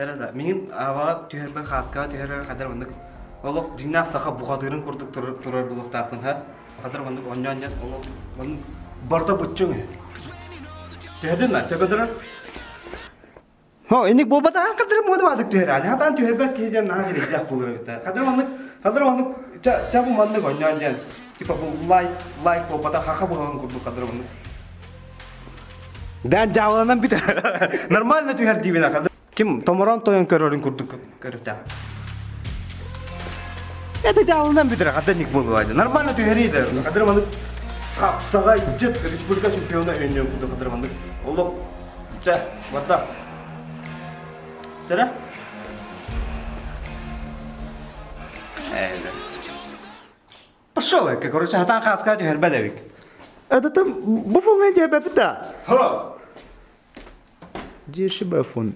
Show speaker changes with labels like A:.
A: Да, миҥин аабаҕа түһэрбэр хааскаҕа түһэрэр хадar маннык олох дьиҥнээх саха бухатыырын курдук турар турар буолуохтаахпын ха хадar маннык оонньоон дьэн олох маннык барыта буччуҥ үһү түһэрдин да төкөдөрөр Хо, инник буолбата хадыр муода баадык түһэр ани хатаан түһэрбэт киһи диэн наһаа дириҥдээх буолар эбит хадыр маннык хадыр маннык ча ча бу маннык оонньоон диэн типа бу лайк лайк буолбата хаха буолан курдук хадыр маннык Дээн дьааланан бүтэр. Нормально түһэр диибин аха. Ким томорон тойон көрөрүн курдук көрүтэ. Это дьааланан бүтэр хата ник буолуо. Нормально түһэрий да. Хадыр маннык хапсаҕай дьыт республика чемпиона өннүөн курдук хадыр маннык. Олох чэ, барда. Тэре? Пошел, короче, хатан хааска түһэрбэт эбит.
B: Это там бу фонга диэбэпит да?
A: Ха!
B: Дешебе фон.